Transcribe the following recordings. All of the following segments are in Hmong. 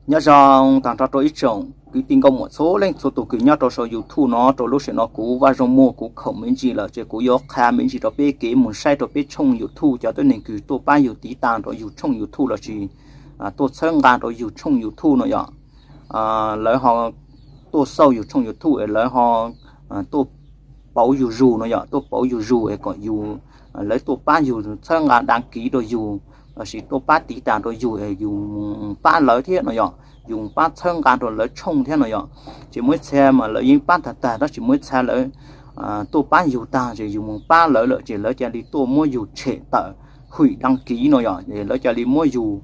Nyob zoo tag nrho rau ib tsoom kwv tij nkauj muam txhua leej txhua tus kws nyob rau saum YouTube no. Rau lub sij hawm no kuv Vaj Zoo Muag kuv khoom me ntsis lawm ces kuv yuav qha me ntsis rau peb kev mus saib rau peb tshooj YouTube, cov tuab neeg kws tuaj pab yug tiv tas rau yug tshooj YouTube lossis tuaj txhawb nqa rau yug tshooj YouTube no yom. Lawv ho tuaj xauj yug tshooj YouTube es lawv ho tuaj pauv yug zug no yom, tuaj pauv yug zug es kom yug, lawv tuaj pab yug txhawb nqa dag kiv rau yug lossis tuaj pab tiv tas rau yug es yug mus pab lawv thiab no yom, yug mus pab txhawb nqa rau lawv tshooj thiab no yom. Ces muaj ib txhia mas lawv yeej pab tag tag tab sis muaj ib txhia lawv tuaj pab yug tag ces yug mus pab lawv lawm ces lawv cia li tuaj muab yug tshem tawm hwm dag kiv no yom, es lawv cia li muab yug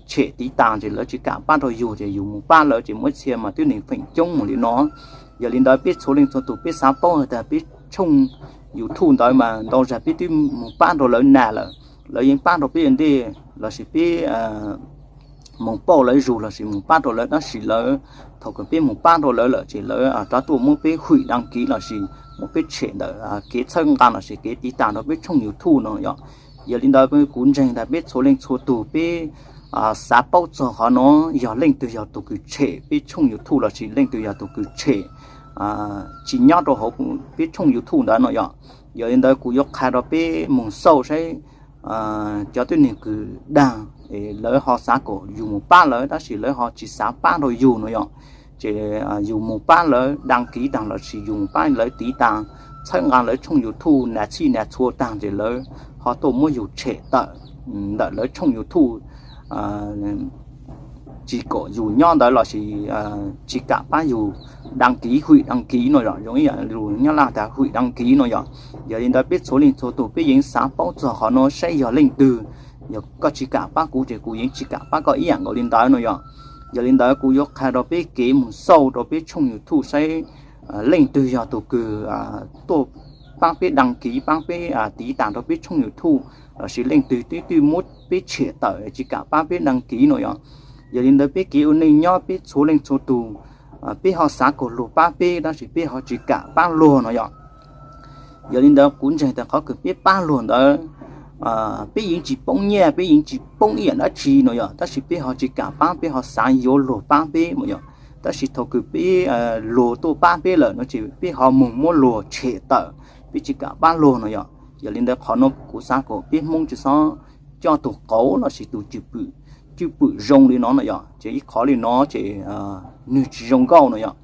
tshem tiv tas ces lawv tsis kam pab rau yug ces yug mus pab lawv ces muaj ib txhia mas twb neeg feem coob mus li no. Yog li ntawd peb txhua leej txhua tus peb xav paub hais tias peb tshooj YouTube ntawd mas ntau zag peb twb mus pab rau lawv nag lawm, lawv yeej pab rau peb ua ntej lossis peb mus pauj lawv zug lossis mus pab rau lawv tab sis lawv, thaum kws peb mus pab rau lawv lawm ces lawv rov tuaj muab peb hwm dag kiv lossis muab peb tshem ntawm kev txhawb nqa lossis kev tiv tas rau peb tshooj YouTube no yom. Yog li ntawd kuv ntseeg tas peb txhua leej txhua tus peb xav paub txog qhov no, yog leej twg yog tus kws tshem peb tshooj YouTube lossis leej twg yog tus kws tshem tsis nyob rau hauv peb tshooj YouTube ntawd no yom. Yog li ntawd kuv yuav qha rau peb mus xauj saib cov tuab neeg kws dag es lawv ho xav kom yug mus pab lawv tab sis lawv ho tsis xav pab rau yug no yom. Ces yug mus pab lawv dag kiv tag lossis yug mus pab lawv tiv tas txhawb nqa lawv tshooj YouTube nas txhij nas txhua tag ces lawv ho tuaj muab yug tshem tawm ntawm lawv tshooj YouTube, tsis kom yug nyob ntawd lossis tsis kam pab yug dag kiv hwm dag kiv no yom, zoo ib yam lus Nyab Laj tas hwm dag kiv no yom. Yog li ntawd peb txhua leej txhua tus peb yeej xav paub txog qhov no saib yog leej twg, yog koj tsis kam pab kuv ces kuv yeej tsis kam pab koj ib yam nkaus li ntawd no yom. Yog li ntawd kuv yuav qha rau peb kev mus xauj rau peb tshooj YouTube saib leej twg yog tus kws tuaj pab peb dag kiv pab peb tiv tas rau peb tshooj YouTube lossis leej twg twb twb muab peb tshem tawm tsis kam pab peb dag kiv no yom. Yog li ntawd peb kev ua neej nyob peb txhua leej txhua tus peb ho xav kom luag pab peb tab sis peb ho tsis kam pab luag no yom. Yog li ntawd kuv ntseeg tas qhov kws peb pab luag ntawd peb yeej tsis poob nyiaj peb yeej tsis poob ib yam dab tsi no yom, tab sis peb ho tsis kam pab peb ho xav yuav luag pab peb no yom. Tab sis thaum kws peb luag tuaj pab peb lawm no ces peb ho mus muab luag tshem tawm, peb tsis kam pab luag no yom. Yog li ntawd qhov no kuv xav kom peb Hmoob tsis xob coj tus qauv lossis tus cwj pwm, cwj pwm zoo li no no yom, ces ib qhov li no ces nws tsis zoo nkauj no yom.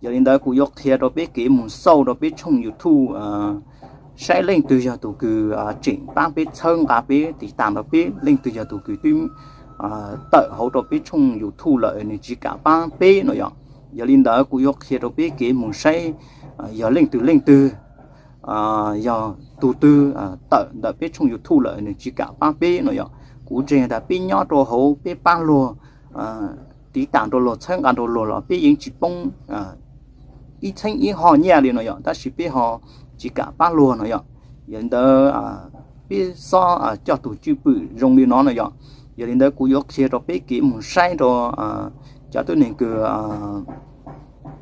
Yog li ntawd kuv yuav qhia rau peb kev mus xauj rau peb tshooj YouTube saib leej twg yog tus kws tseem pab peb txhawb nqa peb tiv tas rau peb, leej twg yog tus kws twb tawm hauv rau peb tshooj YouTube lawm nws tsis kam pab peb no yom. Yog li ntawd kuv yuav qhia rau peb kev mus saib yog leej twg leej twg yog tus twg tawm ntawm peb tshooj YouTube lawm nws tsis kam pab peb no yom. Kuv ntseeg tas peb nyob rau hauv peb pab luag tiv tas rau luag txhawb nqa rau luag los peb yeej tsis poob ib txheeb ib ho nyiaj li no yom, tab sis peb ho tsis kam pab luag no yom. Yog li ntawd peb xob coj tus cwj pwm zoo li no no yom. Yog li ntawd kuv yuav qhia rau peb kev mus saib rau cov tuab neeg kws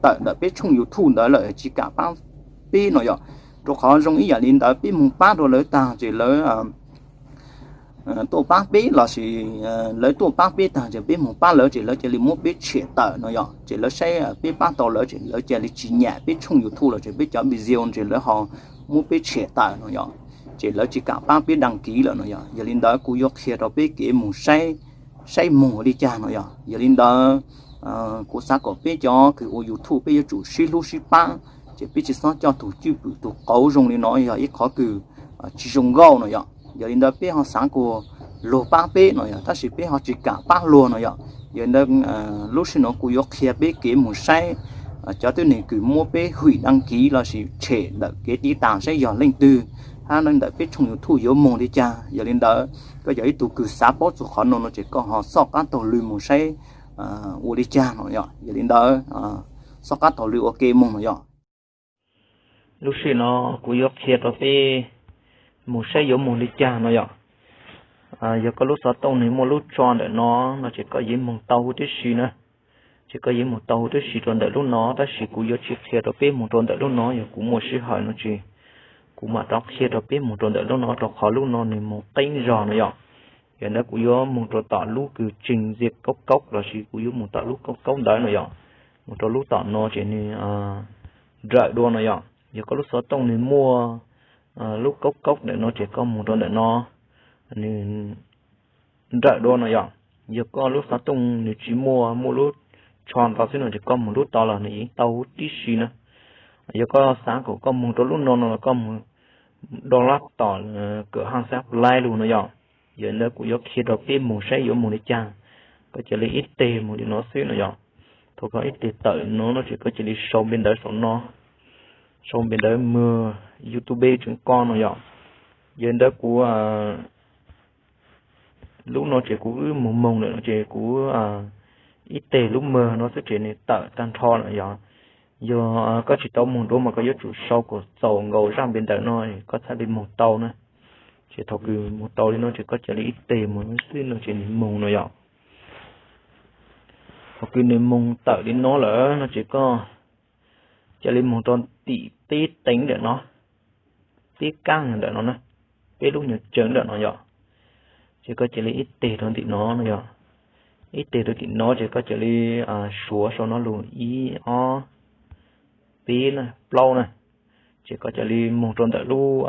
tawm ntawm peb tshooj YouTube ntawd lawm tsis kam pab peb no yom. Rau qhov zoo ib yam li ntawd peb mus pab rau lawv tag ces lawv tuaj pab peb lossis lawv tuaj pab peb tag ces peb mus pab lawv ces lawv cia li muab peb tshem tawm no yom. Ces lawv saib peb pab tau lawv ces lawv cia li tsis nyiam peb tshooj YouTube lawm ces peb cov video ces lawv ho muab peb tshem tawm no yom. Ces lawv tsis kam pab peb dag kiv lawm no yom. Yog li ntawd kuv yuav qhia rau peb kev mus saib, saib mus li cas no yom. Yog li ntawd kuv xav kom peb cov kws ua YouTube peb yuav tsum sib hlub sib pab, ces peb tsis xob coj tus cwj pwm tus qauv zoo li no yog ib qhov kws tsis zoo nkauj no yom. Yog li ntawd peb ho xav kom luag pab peb no yom, tab sis peb ho tsis kam pab luag no yom. Yog li ntawd lub sij hawm no kuv yuav qhia peb kev mus saib cov tuab neeg kws muab peb hwm dag kiv lossis tshem ntawm kev tiv tas saib yog leej twg, hab ntawm peb tshooj YouTube yuav mus li cas. Yog li ntawd koj yog ib tug kws xav paub txog qhov no no ces koj ho soj qab taug lw mus saib ua li cas no yom. Yog li ntawd soj qab taug lw ua ke mus no yom. Lub sij hawm no kuv yuav qhia rau peb mus saib yuav mus li cas no yom. Yog koj lub xov tooj nws muaj lub tso ntawm no no ces koj yeej mus tau huv tib si na. Ces koj yeej mus tau huv tib si rau ntawm lub no tab sis kuv yuav tsis qhia rau peb mus rau ntawm lub no, yog kuv muaj sij hawm no ces kuv mam rov qhia rau peb mus rau ntawm lub no rau qhov lub no nws mus qeeb zog no yom. Yog ntawd kuv yuav moog rua tom lub kws tseeg ziaj kaub kaub lossis kuv yuav moog tom lub kaub kaub ntawd no yom. Moog rua lub tom no ces nwg nrawm dua no yom. Yog koj lub xov tooj nwg muaj lub kaub kaub ntawm no ces koj moog rua ntawm no, nwg nrawm dua no yom. Yog koj lub xov tooj nwg tsi muaj, muaj lub tsho ntawd xwb no ces koj moog lub tod los nwg yeej tau huv tib si na. Yog koj xaav kuas koj moog rua lub no no los koj moog download tom kawm haj xab plai lug no yom. Yog ntawd kuv yuav qhia rua peb moog saib yuav moog li caag. Koj ca le ib teg moog li no xwb no yom. Thaum koj ib teg tawm no no ces koj ca le sau npe ntawv saum no, sau npe ntawv mws YouTube tseem koj no yom. Yog ntawd kuv lub no ces kuv wb moog moog lawm no ces kuv ib teg lub mws no xwb ces nwg tawm tag nrho lawm yom. Yog koj tsis tau moog dua mas koj yuav tsum sau kom txaus nkaus zaj npe ntawv no koj txhad le moog tau na. Ces thaum kws moog tau li no ces koj ca le ib teg moog xwb no ces nwg moog no yom. Thaum kws nwg moog tawm li no lawm no ces koj ca le moog rua tim peb teev ntawm no, peb kaab ntawm no na, peb lub nyuag tsawv ntawm no yom. Ces koj ca le ib teg rua tim no no yom. Ib teg rua tim no ces koj ca le suav sau no lug ib ob peb na plaub na. Ces koj ca le moog rua ntawm lub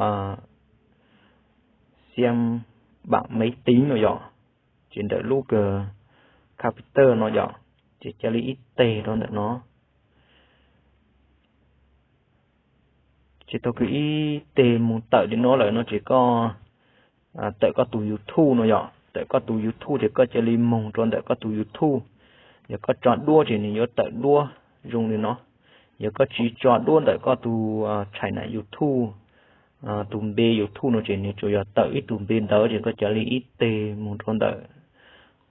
xiam pam maiv tiv no yom. Ces ntawm lub computer no yom, ces ca le ib teg rua ntawm no. Ces thaum kws ib teg moog tawm li no lawm no ces koj tawm koj tug YouTube no yom. Tawm koj tug YouTube ces koj ca le moog rua ntawm koj tug YouTube. Yog koj tso duab ces nwg yuav tawm duab zoo li no. Yog koj tsis tso duab ntawm koj tug tshais nam YouTube, tug npe YouTube no ces nwg tsuas yog tawm ib tug npe ntawd ces koj ca le ib teg moog rua ntawm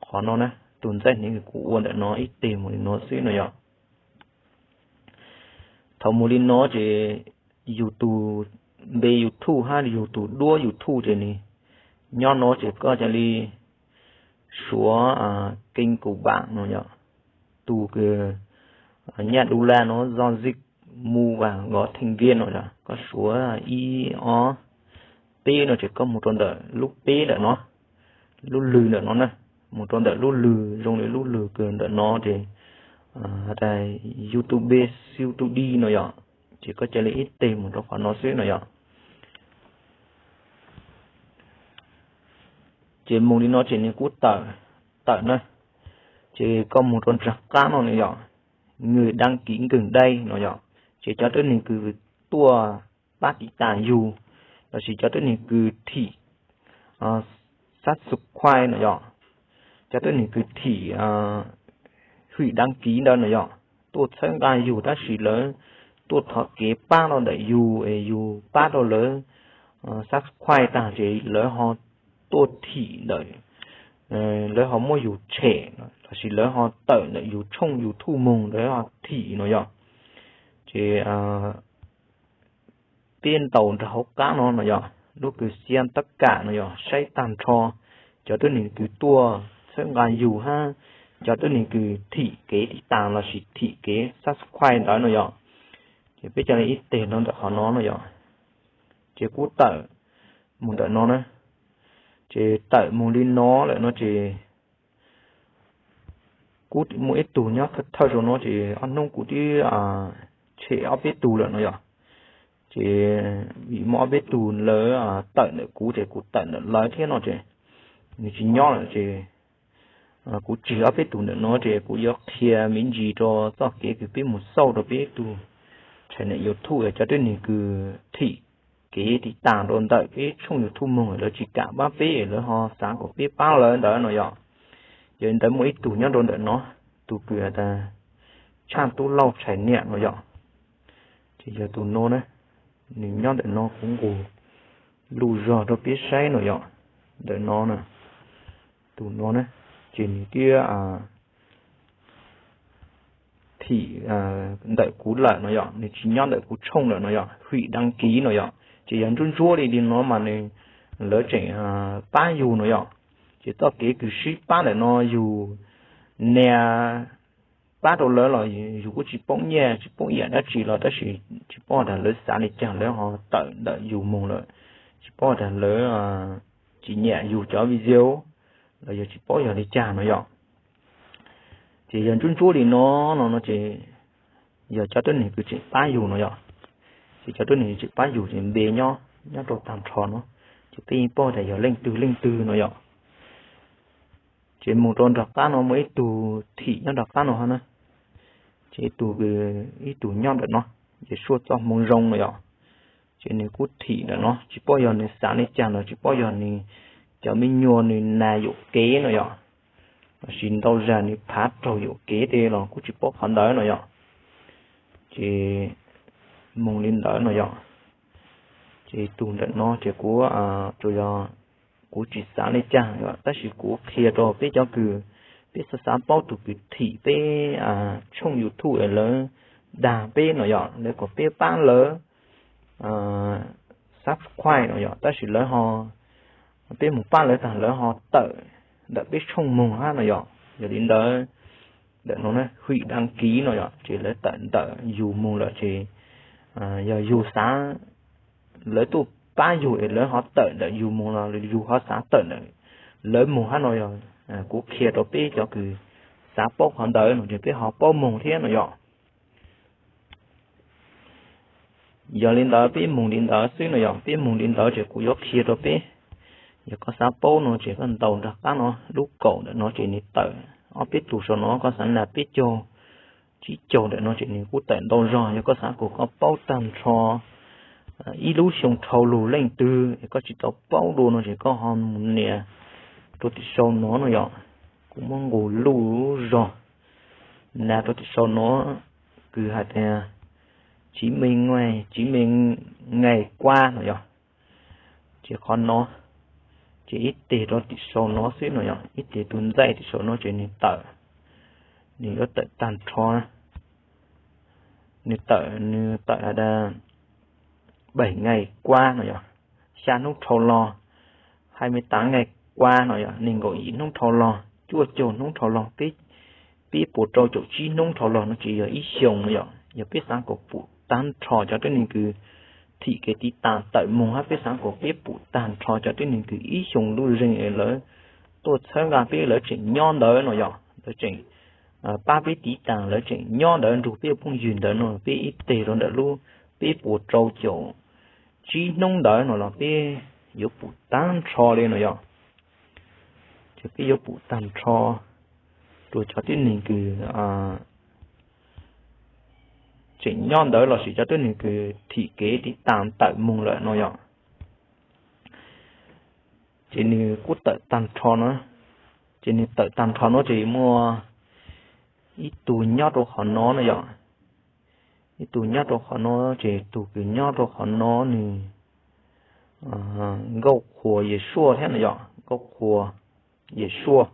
qhov no na, tug ntxaij hneev kuv ua ntawm no ib teg moog li no xwb no yom. Thaum moog li no ces yug tug npe YouTube hab yug tug duab YouTube ces nwg nyob no ces koj ca le suav keeb kuv pam no yom. Tug kws nyaj du laj no zoj zij mu vas nkov theej viaj no yom, koj suav ib ob peb no ces koj moog rua ntawm lub peb ntawm no, lub lwg ntawm no na. Moog rua ntawm lub lwg zoo li lub lwg kws ntawm no ces has tas YouTube Studio no yom. Ces koj ca le ib teg moog rua qhov no xwb no yom. Ces moog li no ces nwg kuj tawm, tawm na. Ces koj moog rua nraag qaab no no yom, người đăng ký gần đây no yom. Ces cov tuab neeg kws tuaj pab tiv tas yug, lossis cov tuab neeg kws thim subscribe no yom, cov tuab neeg kws thim hwm dab kiv ntawd no yom, tuaj txhawb nqa yug tab sis lawv tuaj thov kev pab rau ntawm yug es yug pab rau lawv subscribe tag ces lawv ho tuaj thim ntawm, lawv ho muab yug tshem lossis lawv ho tawm ntawm yug tshooj YouTube moog lawv ho thim no yom. Ces peb ntaus nrug hauv qab no no yom, lub kws xiab tab kam no yom, saib tag nrho cov tuab neeg kws tuaj txhawb nqa yug hab cov tuab neeg kws thim kev tiv tas lossis thim kev subscribe ntawd no yom. Ces peb ca le ib teg rau ntawm qhov no no yom. Ces kuv tawm moog ntawm no na, ces tawm moog li no lawm no ces kuv muaj ib tug nyob thawj zaug no ces ob hnub kuv twb tshem ob peb tug lawm no yom. Ces vim muaj ob peb tug lawv tawm ntawm kuv ces kuv tawm ntawm lawv thiab no ces nws tsis nyob lawm ces kuv tshem ob peb tug ntawm no ces kuv yuav qhia me ntsis rau txoj kev kws peb mus xauj rau peb tug channel YouTube cov tuab neeg kws thim kev tiv tas rau ntawm peb tshooj YouTube moog lawv tsis kam pab peb, lawv ho xav kom peb pab lawv ntawd no yom. Yog li ntawd muaj ib tug nyob rau ntawm no, tug kws has tas Tshaj Tub Lauj Tshais Niam no yom. Ces yog tus no na, nws nyob ntawm no kuv nqus lug zog rau peb saib no yom. Ntawm no na, tus no na, ces nws thiaj thim ntawm kuv lawm no yom, nws tsis nyob ntawm kuv tshooj lawm no yom, hwm dab kiv no yom. Ces yog ntsuab ntsuab li li no mas nws, lawv tseem pab yug no yom. Ces txoj kev kws sib pab ntawm no yug nias pab rau lawv los yug kuj tsis poob nyiaj tsis poob yam dab tsi los tab sis tsis paub tas lawv xav li cas lawv ho tawm ntawm yug moog lawm, tsis paub tas lawv tsis nyiam yug cov video los yog tsis paub yog li cas no yom. Ces yog ntsuab ntsuab li no no no ces yog cov tuab neeg kws tseem pab yug no yom. Ces cov tuab neeg tseem pab yug ces npe nyob nyob rau tag nrho no, ces peb yeej paub tas yog leej twg leej twg no yom. Ces mus rau nram qab no muaj ib tug thim nyob nram qab no hab na. Ces ib tug, ib tug nyob ntawm no, Yexus txoj hmoo zoo no yom. Ces nws kuj thim ntawm no, tsis paub yog nws xav li cas los tsis paub yog nws cov me nyuam nws nas yuam kev no yom, lossis ntau zag nws phav raug yuam kev tej los kuj tsis paub qhov ntawd no yom. Ces mus li ntawd no yom. Ces tus ntawm no ces kuv, tsuas yog kuv tsis xav li cas yom, tab sis kuv qhia rau peb cov kws, peb xav xav paub tus kws thim peb tshooj YouTube es lawv dag peb no yom, lawv kom peb pab lawv subscribe no yom, tab sis lawv ho, peb mus pab lawv tag lawv ho tawm ntawm peb tshooj moog hab no yom. Yog li ntawd, ntawm no na hwm dab kiv no yom, ces lawv tawm ntawm yus moog lawm ces yog yus xav, lawv tuaj pab yus es lawv ho tawm ntawm yus moog los yus ho xav tawm ntawm lawv moog hab no yog, kuv qhia rau peb cov kws xav paub qhov ntawd no ces peb ho paub moog thiab no yom. Yog li ntawd peb moog li ntawd xwb no yom, peb moog li ntawd ces kuv yuav qhia rau peb. Yog koj xav paub no ces koj ntaus nram qab no lub kaum ntawm no ces nws tawm ob peb tug saum no, koj xav nas peb caug tsib caug ntawm no ces nws kuj tawm ntau zog. Yog koj xav kom koj paub tag nrho ib lub xyoo dhau lug leej twg es koj tsis tau paub dua no ces koj ho mus nias rau tim saum no no yom. Kuv muab nqus luj zog, nas rau tim saum no kws hais tias tsiv me, tsiv me nqaij kuab no yom. Ces qhov no, ces ib teg rau tim saum no xwb no yom, ib teg tus ntxaij tim saum no ces nws tawm, nws yuav tawm tag nrho, nws tawm, nws tawm has tas peb nqaij kuab no yom, xya hnub dhau los, hais me tav nqaij kuab no yom, nees nkaum yim hnub dhau los, cuaj caug hnub dhau los, peb puas rau caum tsib hnub dhau los no ces yog ib xyoos no yom. Yog peb xav kom pum tag nrho cov tuab neeg kws thim kev tiv tas tawm moog hab peb xav kom peb pum tag nrho cov tuab neeg kws ib xyoos lub zeeg es lawv tuaj txhawb nqa peb, lawv tseem nyob ntawd no yom, lawv tseem pab peb tiv tas, lawv tseem nyob ntawd nrug peb phooj ywg ntawd no, peb ib teg rau ntawm lub peb puas rau caum tsib hnub ntawd no los peb yuav pum tag nrho li no yom. Ces peb yuav pum tag nrho rua cov tuab neeg kws tseem nyob ntawd lossis cov tuab neeg kws thim kev tiv tas tawm moog lawm no yom. Ces nws kuj tawm tag nrho no, ces nws tawm tag nrho no ces muaj ib tug nyob rau qhov no no yom. Ib tug nyob rau qhov no, ces tus kws nyob rau qhov no nws nkauj qhuas Yesuaj thiab no yom, nkauj qhuas Yesuaj.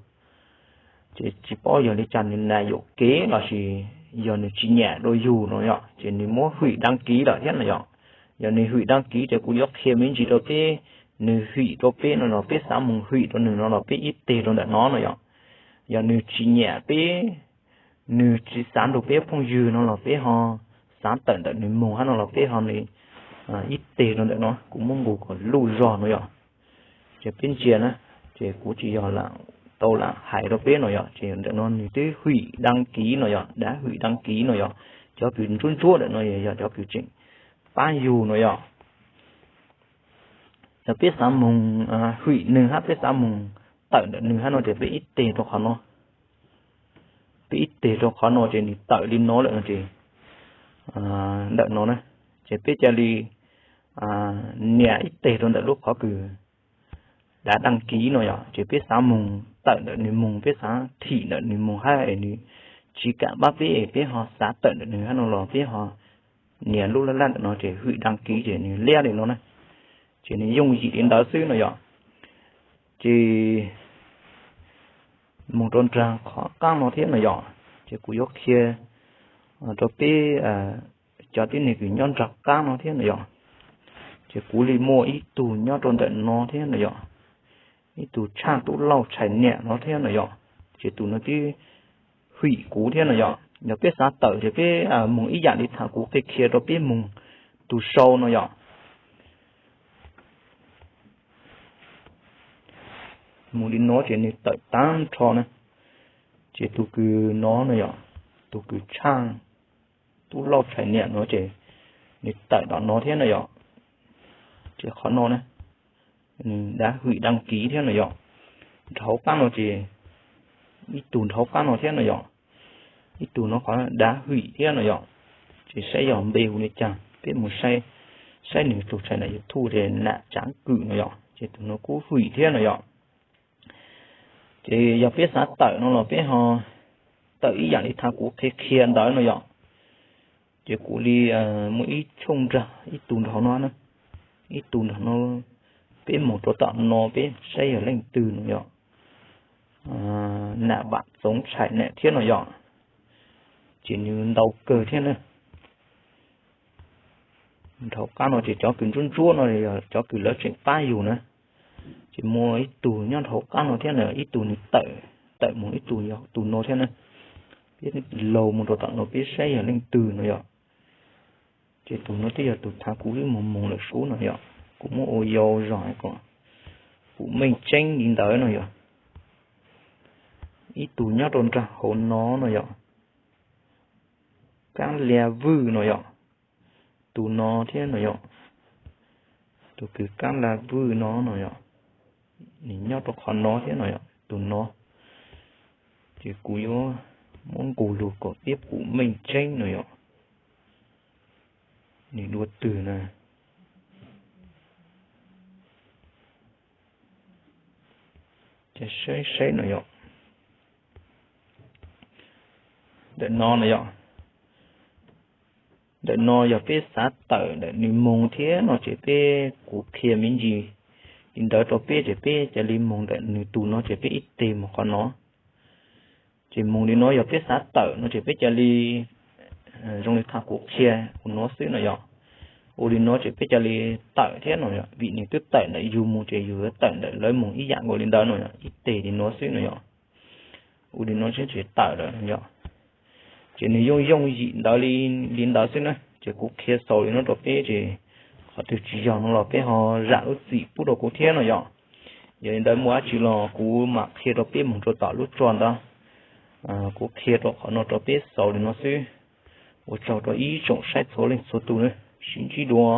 Ces tsis paub yog li cas nws nas yuam kev lossis yog nws tsis nyam dua yus no yom, ces nws muab hwm dab kiv lawm thiab no yom. Yog nws hwm dab kiv ces kuv yuav qhia me ntsis rau peb, nws hwm rau peb no los peb xav moog hwm rau nws no los peb ib teg rau ntawm no no yom. Yog nws tsis nyam peb, nws tsis xav nrug peb phooj ywg no los peb ho xav tawm ntawm nws moog hab no los peb ho li ib teg rau ntawm no, kuv muab nqus kom luj zog no yom. Ces peb ntsia na, ces kuv tsis yog lam tau lam hais rau peb no yom, ces ntawm no nws twb hwm dab kiv no yom, dab hwm dab kiv no yom. Cov kws ntsuab ntsuab ntawm no yog cov kws tseem pab yug no yom. Yog peb xav moog hwm nws hab peb xav moog tawm ntawm nws hab no ces peb ib teg rau qhov no. Peb ib teg rau qhov no ces nws tawm li no lawm no ces ntawm no na, ces peb ca li nias ib teg rau ntawm lub qhov kws dab dab kiv no yom, ces peb xav moog tawm ntawm nws moog, peb xav thim ntawm nws moog hab es nws tsis kam pab peb es peb ho xav tawm ntawm nws hab no los peb ho nias lub laj laj ntawm no ces hwm dab kiv ces nws liab li no na. Ces nws yooj yim li ntawd xwb no yom. Ces moog rau nraag qhov qaab no thiab no yom, ces kuv yuav qhia rau peb cov tib neeg kws nyob nraag qaab no thiab no yom. Ces kuv li muaj ib tug nyob rau ntawm no thiab no yom, ib tug tshaj tub lauj tshais niam no thiab no yom. Ces tus no twb hwm kuv thiab no yom. Yog peb xav tawm ces peb moog ib yam li thaum kuv qhia qhia rau peb moog tus sau no yom. mus li no ces nws tawm tag nrho na. Ces tus kws no no yom, tus kws tshaj tub lauj tshais niam no ces nws tawm tom no thiab no yom. Ces qhov no na, nws dav hwm daj kiv thiab no yom. Nrhau qab no ces ib tug nrhau qab no thiab no yom. Ib tug no qhov dav hwm thiab no yom. Ces saib yog npe hu li cas, peb mus saib, saib nws tus tshais niam YouTube ces Nam Tsav Kwm no yom, ces tus no kuj hwm thiab no yom. Ces yog peb xav tawm no los peb ho tawm ib yam li thaum kuv qhia qhia ntawd no yom. Ces kuv li muaj ib tshooj nrag ib tug nrog no na, ib tug nrog no, peb mus rau tom no peb saib yog leej twg no yom. Nam Vam Txoov Tshais Niam thiab no yom. Ces nws ntau kawg thiab na. Nrhau qab no ces cov kws ntsuab ntsuab no yog cov kws lawv tseem pab yus na. Ces muaj ib tug nyob nrhau qab no thiab na, ib tug nws tawm, tawm mus ib tug yog tus no thiab na. Peb laug mus rau tom no peb saib yog leej twg no yom. Ces tus no twb yog tus thaum kuv wb mus mus lawm sub no yom, kuv muab ua yau zog kom pum meej tseeb li ntawd no yom. Ib tug nyob rau nrag hauv no no yom, Kab Lia Vwj no yom, tus no thiab no yom. Tus kws Kab Lia Vwj no no yom, nws nyob rau qhov no thiab no yom, tus no. Ces kuv yuav muab nqus lug kom peb pum meej tseeb no yom. Nws dua twg na? Ces saib saib no yom. Ntawm no no yom. Ntawm no yog peb xav tawm ntawm nws moog thiab no ces peb, kuv qhia me ntsis li ntawd rau peb ces peb cia li moog ntawm nws tus no ces peb ib teg mus qhov no. Ces moog li no yog peb xav tawm no ces peb cia li zoo li thaum kuv qhia ua no xwb no yom. Ua li no ces peb cia li tawm thiab no yom, vim nws twb tawm ntawm yus mus ces yus yuav tawm ntawm lawv mus ib yam nkaus li ntawd no yom, ib teg li no xwb no yom. Ua li no ces tawm lawm yom. Ces nws yooj yooj yim ntawd li, li ntawd xwb na. Ces kuv qhia xaus li no rau peb ces qhov twg tsis yog no los peb ho zam lub txim pub rau kuv thiab no yom. Yog li ntawd muaj dab tsi los kuv mam qhia rau peb mus rau tom lub tso ntawd. Kuv qhia rau qhov no rau peb xaus li no xwb. Ua tsaug rau ib tsoom saib txhua leej txhua tus na, sib ntsib dua.